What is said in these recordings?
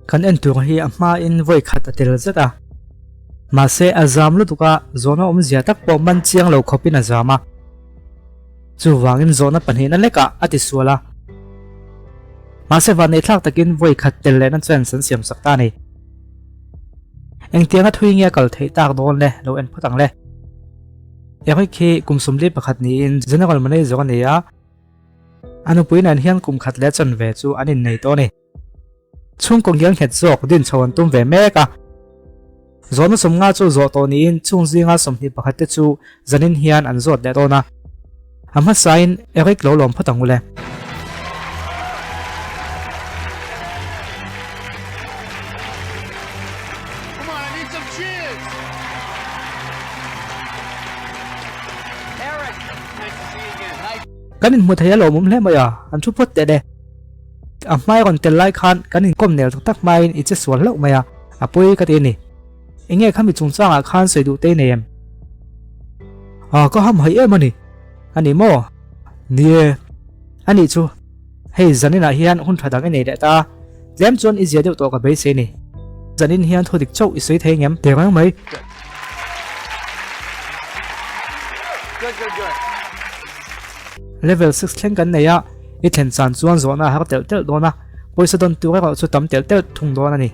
Kan en tur hi a hmain vawi khat a tel zet a. Mahse a zam lutuk a, zawhna awmzia tak pawh man chiang lo khawpin a zam a. Chuvangin zawhna pahnihna lekah a ti sual a. Mahse vanneihthlak takin vawi khat tel lehna chance an siam sak ta a ni. Engtianga thui nge a kal theih tak dawn le lo en phawt ang le. Eric hi kum 41 niin General Manager a ni a, a nupui nen hian kum khat leh chanve chu an innei tawh a ni. Chhungkaw ngial nghet zawk din chho an tum ve mek a. Zawhna 50 chu zawh tawh niin chung zinga 21 te chu zanin hian an zawt leh dawn a. A hmasain Eric lo lawm phawt ang u le. Kan inhmu thei a lawmawm hle mai a, an thu phawt teh le. A hmai rawn tel lai khan kan inkawm nel tak tak hmain i che sual hlauh mai a, a pawi ka ti a ni. Enge khami chungchangah khan sawi duh te i nei em? A, ka ham haih em a ni. A ni maw? Ni e. A nih chu, hei zaninah hian hun tha dang i nei leh ta a, tlem chuan i zia deuh tawh ka beisei ni. Zanin hian thu dik chauh i sawi thei ngem? Teh reng mai. Level six thleng kan nei a, i thlen chan chuan zawhna a har telh telh dawn a, pawisa dawn tur erawh chu tam telh telh thung dawn a ni.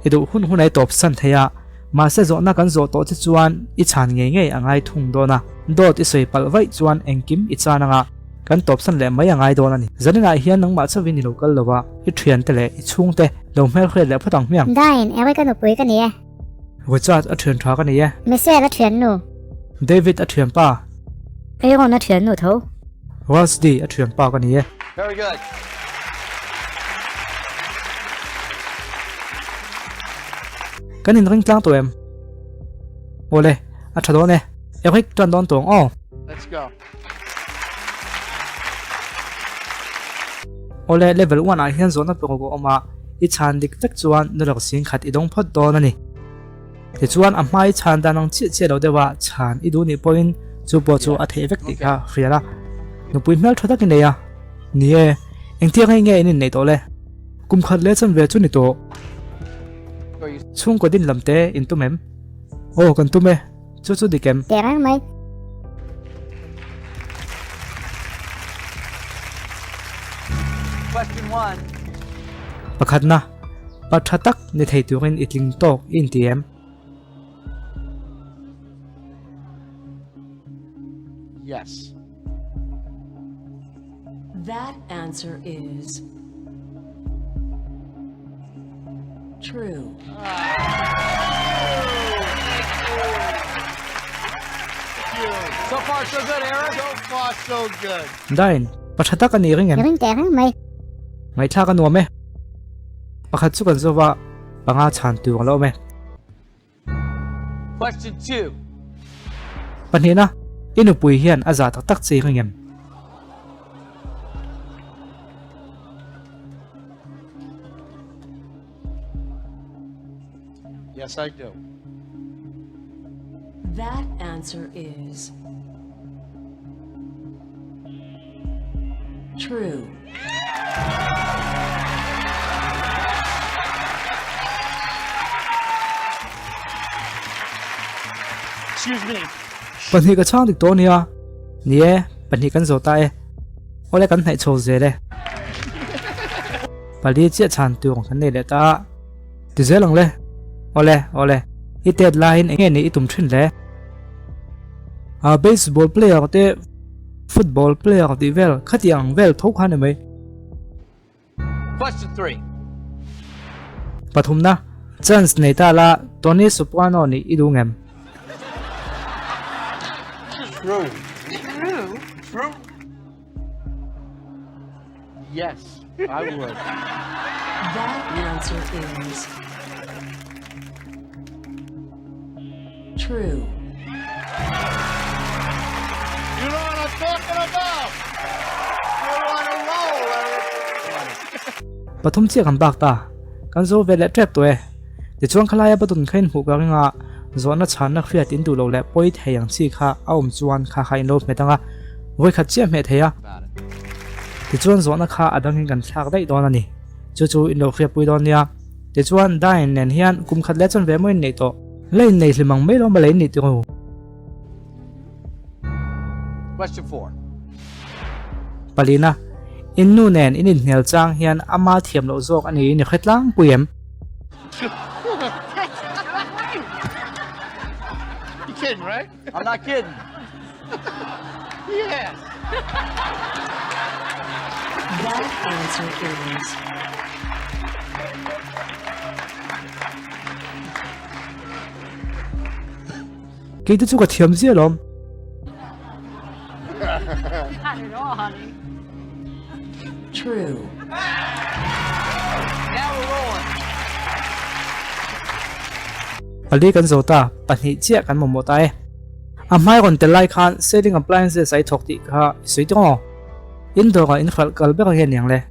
I duh hun hun a i tawp san thei a, mahse zawhna kan zawh tawh che chuan i chhan ngei ngei a ngai thung dawn a, dawt i sawi palh vaih chuan engkim i chan anga kan tawp san leh mai a ngai dawn a ni. Zaninah hian nangmah chauhin i lo kal lo a, i thiante leh i chhungte lo hmelhriat leh phawt ang hmiang. Dain, Eric a nupui ka ni e. Richard a thian tha ka ni e. Michelle a thiannu. David a thianpa. Aaron a thiannu tho. Rusty a thianpa ka ni e. Very good. Kan inring tlang tawh em? Awle, a tha dawn e. Eric tan dawn tawng aw. Let's go. Awle, level 1 ah hian zawhna paruk a awm a, i chhan dik vek chuan dollar 10,000 i dawng phawt dawn a ni. Tichuan a hma i chhan dan ang chiah chiah lo deuh a, chhan i duh nih pawhin chu pawh chu a theih vek tih kha hrial a. Nupui hmel tha tak i nei a. Ni e, engtiang hei nge in inneih tawh le? Kum khat leh chanve chu ni tawh. Chhungkaw din lam te in tum em? Aw, kan tum e. Chu chu dik em? Teh reng mai. Question 1. Pakhatna, pa tha tak ni thei turin i tling tawk i inti em? Yes. That answer is true. So far so good, Eric. So far so good. Dain, pa tha tak a ni ring em? Ring teh reng mai. Ngaihthlak a nuam e. Pakhat chu kan zova, panga chhan tur a lo awm e. Question 2. Pahnihna, i nupui hian a zah tak tak che ring em? Yes, I do. That answer is true. Excuse me. Pahnih ka chhang dik tawh ania. Ni e, pahnih kan zawh ta e. Awle kan hnaih chho zel e. Pali chiah chhan tur kan nei leh ta a. Ti zel ang le. Awle, awle. I tet laiin eng nge nih i tum thin le? A baseball player te football player tih vel khati ang vel tho kha ni mai. Question 3. Pathumna, chance nei ta la Tony Soprano nih i duh ngem? True. True. True. Yes, I would. That answer is true. You know what I'm talking about? You're on a roll, Eric. Pathum chiah kan bak ta. Kan zo ve leh tep tawh e. Tichuan khalaia batun kha in hmuh ka ring a, zawhna chhanna hriat in duh loh leh pawi thei ang chi kha a awm chuan kha kha in lo hmet ang a, vawikhat chiah hmeh thei a. Tichuan zawhna kha a dangin kan thlak daih dawn a ni. Chu chu in lo hriatpui dawn nia. Tichuan, Diane nen hian kum khat leh chuan ve maw in neih tawh? La innei hlim ang mai lo malei nih ti ru. Palina, In nu nen in inhnial chang hian ama thiam loh zawk a niin i hre tlangpui em? Kei te chu ka thiam ziah alawm. True. Pali kan zo ta, pahnih chiah kan mamawh ta e. A hmai rawn tel lai khan Selling Appliances a i thawk tih kha i sawi tawng aw. In dawrah in hralh kal ber hian niang le.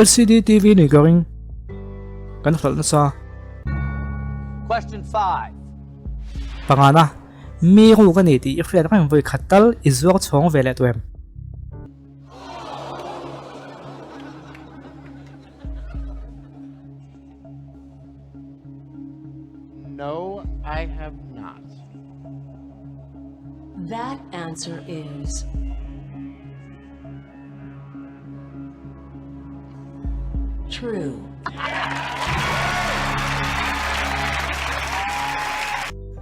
LCD TV nui ka ring. Kan hralh nasa. Question 5. Pangana, mi ruk a ni tih i hriat reng vawi khat tal i zuar chhawng ve leh tuem. No, I have not. That answer is True.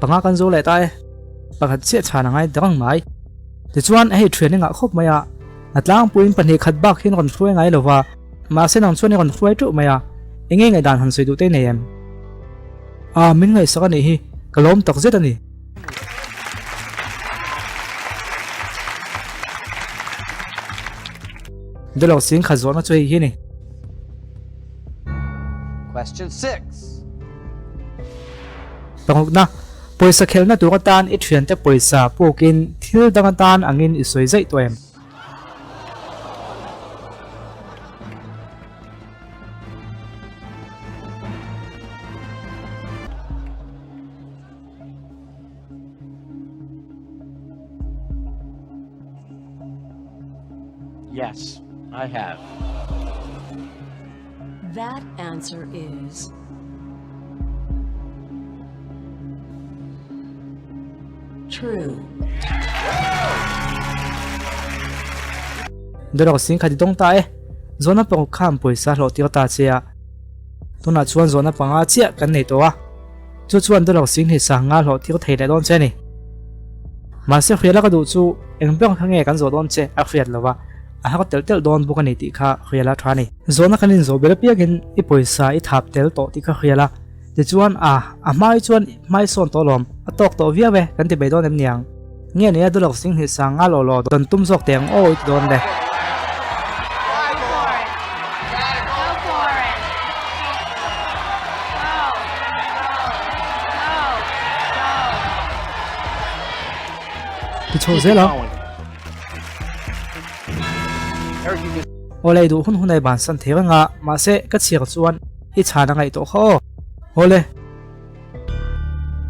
Panga kan zo leh ta e. Pakhat chiah chhan a ngai dang mai. Tichuan hei thian engah khawp mai a, a tlangpuiin pahnih khat bak hian rawn hruai ngai lova, mahse nang chuan i rawn hruai teuh mai a, enge ngaihdan han sawi duh te nei em? A, min ngaihsak a nih hi, ka lawm tak zet a ni. Dialogue sing khat zawhna chu hei hi a ni. Question 6. Pangukna, Pawisa khelna tur atan i thiante pawisa pukin thil dang atan angin i sawi zaih tawh em? Yes, I have. That answer is True. Dawrok sing kha ti dawng ta e. Zawhna paruk khan pawisa hlawh tir ta che a. Tunah chuan zawhna panga chiah kan nei tawh a. Chu chuan dawrok sing hnih sanga hlawh tir thei leh dawn che a ni. Mahse hriala ka duh chu eng ber kha nge kan zawh dawn che a hriat lo va, a har telh telh dawn bawk a ni tih kha hriala tha a ni. Zawhna kan inzawh ber apiangin i pawisa i thap tel tawh tih kha hriala. Tichuan a, a hmai chuan hmai sawn tawh lawm, a tawk tawh viau e, kan ti mai dawn em niang? Nge nia dulak sing hnih sang nga law law dawn tum zawk teh ang aw i ti dawn le. Ti chho zel a. Awle i duh hun hun a i bansan thei reng a, mahse ka chhiar chuan i chhan a ngaih tawh kha aw. Awle.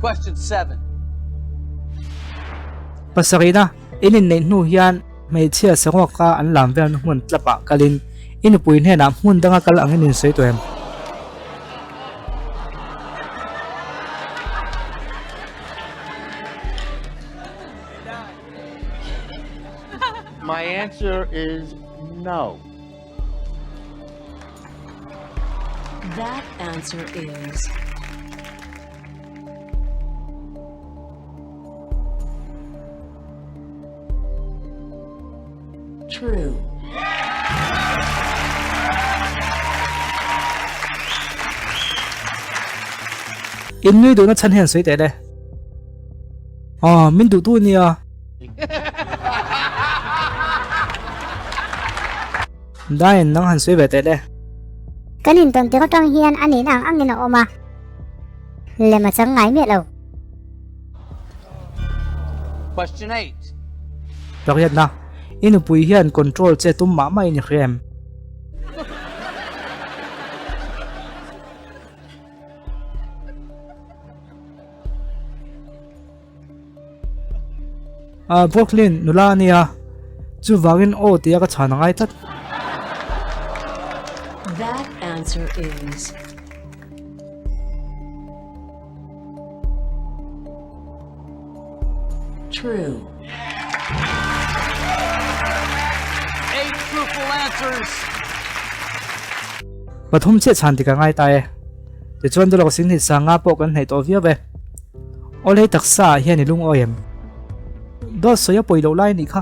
Question 7. Pasarihna, in inneih hnu hian hmeichhia saruaka an lam velna hmun tlapah kalin i nupui hnenah hmun danga kal angin in sawi tawh em? My answer is no. That answer is True. In nui duhna chhan hian sawi teh le. Aw, min duh tu nia. Diane, nang han sawi ve teh le. Kan intawn tir atang hian a nin ang angin a awm a, lem a chang ngai miah lo. Question 8. Pariatna, I nupui hian control che tum mah mah in i hria em? Ah, Brooklyn nula a nia, chuvangin aw tia ka chhan a ngai tlat. That answer is. True. Eight truthful answers. Pathum chiah chhan tik a ngai ta e. Tichuan dulawk singhnih sanga pawh kan hnaih tawh viau e. Awlei taksa ah hian i lungawi em? Dawt sawi a pawi loh lai a nih kha.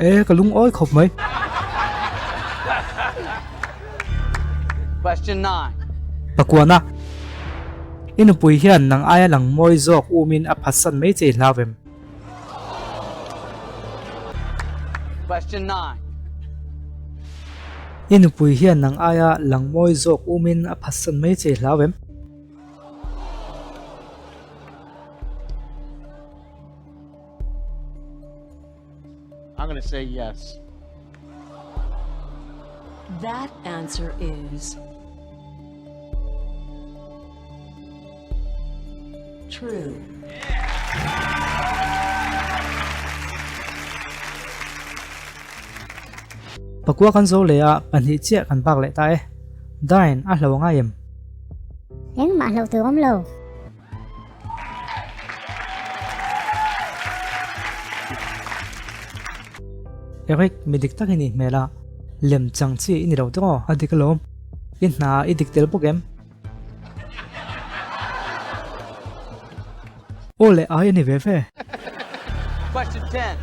E, ka lungawi khawp mai. Question 9. Pakuana, I nupui hian nang aia lang mawi zawk umin a phatsan mai che i hlau em? Question 9. I nupui hian nang aia lang mawi zawk umin a phatsan mai che i hlau em? I'm gonna say yes. That answer is true. Pakua kan zo leh a, pahnih chiah kan bak leh ta e. Dine, a hlo angai em? Engmah hloh tur awm lo. Eric, mi dik tak i nih hmel a, lem chang chi i ni lo tawh aw, a dik alawm. I hna i dik tel bawk em? Aw leh ai a ni ve ve. Question 10.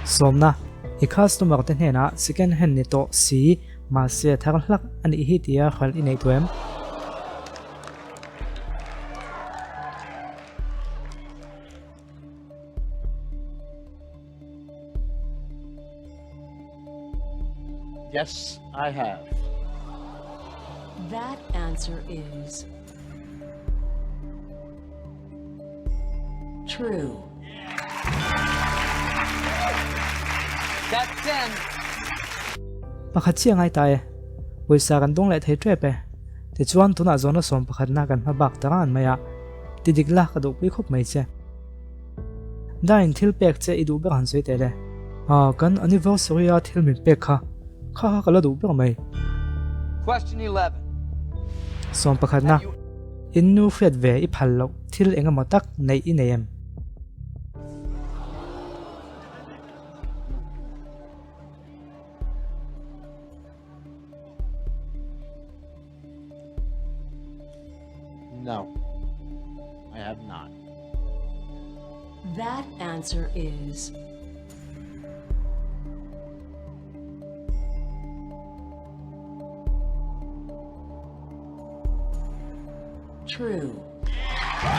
Sawmna, I customer te hnenah second hand ni tawh si mahse thar hlak a nih hi tia hralh i neih tawh em? Yes, I have. That answer is true. That's 10. Pakhat chiah ngai ta e. Pawisa kan dawng leh thei tep e. Tichuan tunah zawhna sawm pakhatna kan hma bak ta ran mai a, ti dik la ka duhpui khawp mai che. Dain thil pek che i duh ber han sawi teh le. Ah, kan anniversary a thil min pek kha, kha kha ka la duh ber mai. Question 11. Sawm pakhatna, in nu hriat ve i phal loh thil eng emaw tak neih i nei em? No, I have not. That answer is true. That's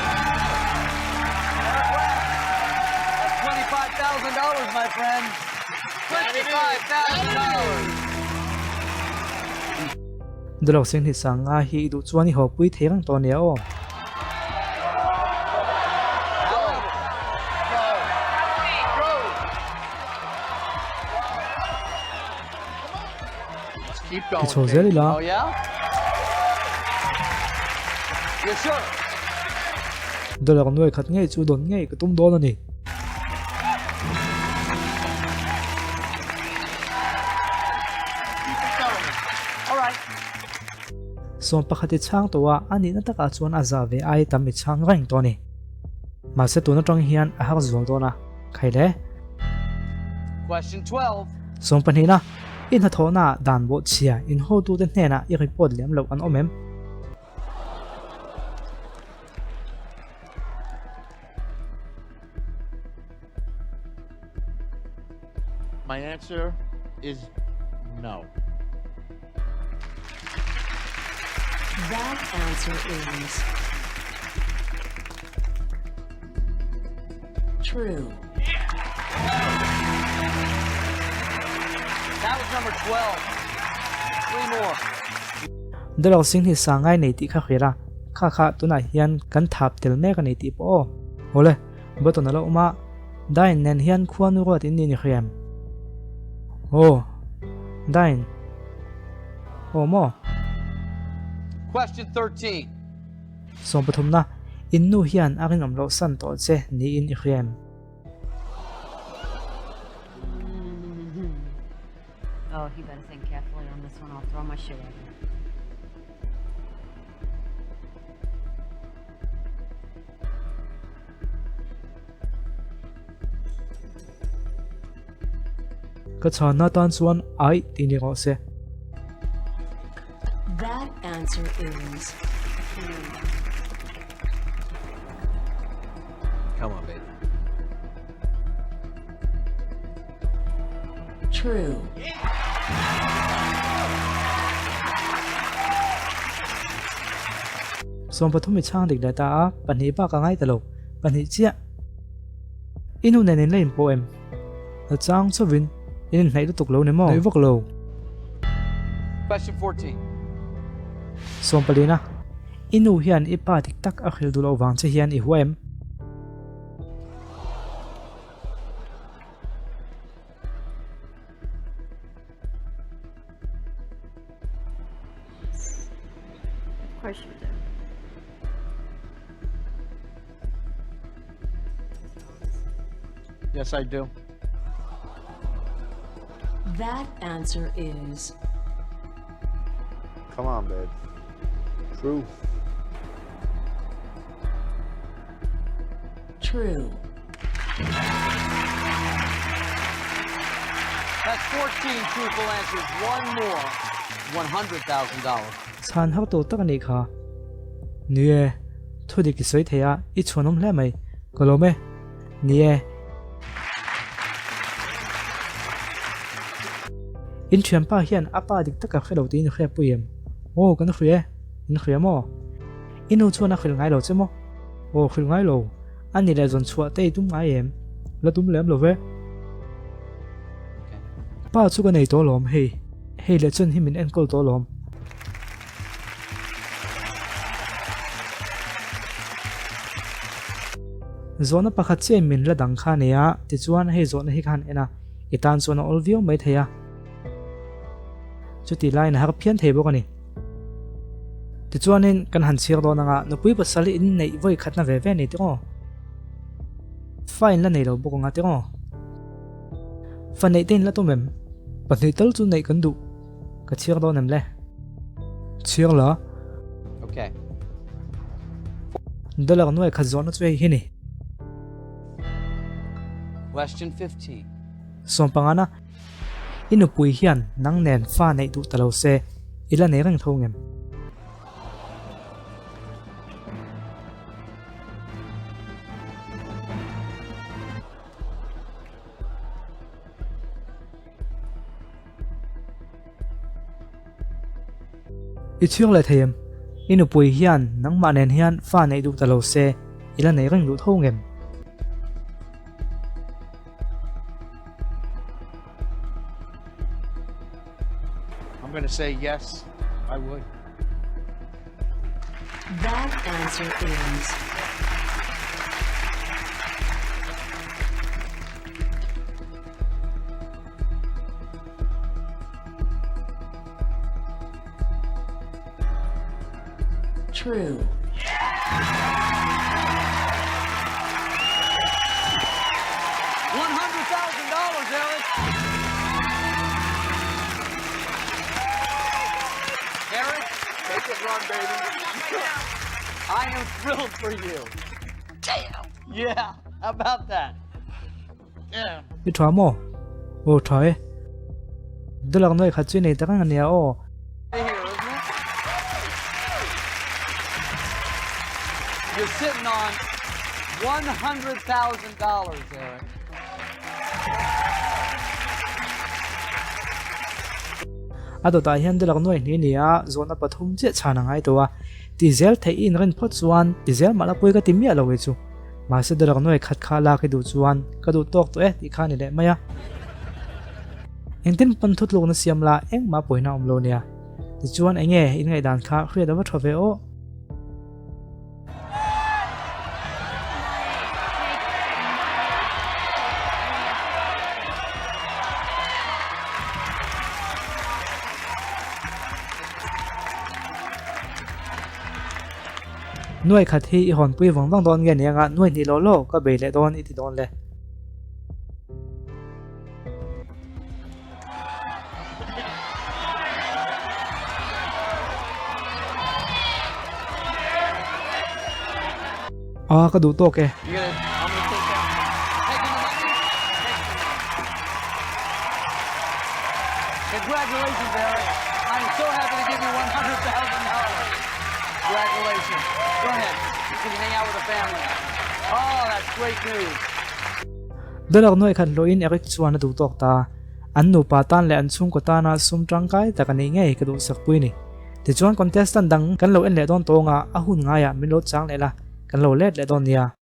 $25,000, my friend. $25,000. Dulawk Singhni Sanga hi i duh chuan i haw pui thei reng tawh ania aw. Ti chho zel ila. Dollar nuai khat ngei chu dawn ngei ka tum dawn a ni. Sawm pakhat i chhang tawh a, a nihna takah chuan a za ve ai tam i chhang reng tawh a ni. Mahse tun atang hian a har zual dawn a, khai le. Sawm pahnihna. I hnathawhnaah dan bawhchhia in hotute hnenah i report lem loh an awm em? My answer is no. That answer is true. That was number 12. Three more. Dollar Singh hi sangai nei tih kha hrilh a, kha kha tunah hian kan thap tel mek a ni tih pawh aw. Awle, button a lo awm a, Dine nen hian khuanu ruat in ni ni hriam. Aw, Dine. Aw maw? Question 13. Sawm pathumna, In nu hian a rinawm loh san tawh che niin i hria em? Ka chhanna tan chuan aih tih ni rawh se. That answer is Come on, baby. True. Sawmpathum i chhang dik leh ta a, pahnih bak a ngai ta lo, pahnih chiah. I nu nen in la inpawh em? La chang chauhin in inhnaih lutuk lo ni maw? Hnaih vak lo. Question 14. Sawmpalina, I nu hian i pa dik tak a hrilh duh loh vang che hian i hua em? Of course you do. Yes, I do. That answer is Come on, babe. True. True. That's 14 truthful answers. One more. $100,000. Chhan har tur tak a nih kha. Ni e, thu dik i sawi thei a, i chhuanawm hle mai. Ka lawm e. Ni e. In thianpa hian a pa dik taka hre lo tiin i hriatpui em? Aw, kan hria e. In hria maw? I nu chuan a hrilh ngai lo che maw? Aw, hrilh ngai lo. A ni leh zawn chhuah te i tum ngai em? La tum lem lo ve. Pa chu ka nei tawh alawm hei. Hei leh chuan hi min enkawl tawh alawm. Zawhna pakhat chiah in min la dang kha a nei a, tichuan hei zawhna hi ka han en a, i tan chuan a awl viau mai thei a. Chutih laiin a har phian thei bawk a ni. Tichuanin kan han chhiar dawn anga nupui pasal hi in neih vawi khatna ve ve a ni tih aw. Fa in la nei lo bawk anga tih aw. Fa neih te in la tum em? Pahnih tal chu neih kan duh. Ka chhiar dawn em le? Chhiar la. Okay. Dollar nuai khat zawhna chu hei hi ni. Question 15. Sawmpangana. I nupui hian nang nen fa neih duh ta lo se, i la nei reng tho ngem? I chhiar leh thei em? I nupui hian nangmah nen hian fa neih duh ta lo se, i la nei reng duh tho ngem? I'm going to say yes, I would. That answer is True. $100,000, Eric. Eric, take a run, baby. I am thrilled for you. Damn. Yeah, how about that? Yeah. I tha maw? Aw tha e. Dollar nuai khat chu i nei tak ang ania aw. You're sitting on $100,000, Eric. A dawtah hian dollar nuai hnih nia zawhna pathum chiah chhan a ngai tawh a. Ti zel theih i inrin phawt chuan ti zel mah la pui ka ti miah lo e chu. Mahse dollar nuai khat kha lak i duh chuan ka duh tawk tawh e tih kha a ni leh mai a. Engtin pawn thutlukna siam la engmah pawina awm lo nia. Tichuan enge in ngaihdan kha hriat a va tha ve aw. Nuai khat hi i hawnpui vang vang dawn nge ni anga nuai hnih law law ka bei leh dawn i ti dawn le. A ka duh tawk e. Congratulations, Eric. I'm so happy to give you $100,000. Congratulations. Go ahead. You can hang out with the family. Oh, that's great news. Dollar nuai khat hlawhin Eric chuan a duh tawk ta. An nupa tan leh an chhungkaw tana sum tangkai tak a nih ngei ka duhsak pui ni. Tichuan contestant dang kan lo en leh dawn tawng a, a hun ngaiah min lo chang leh la, kan lo let leh dawn nia.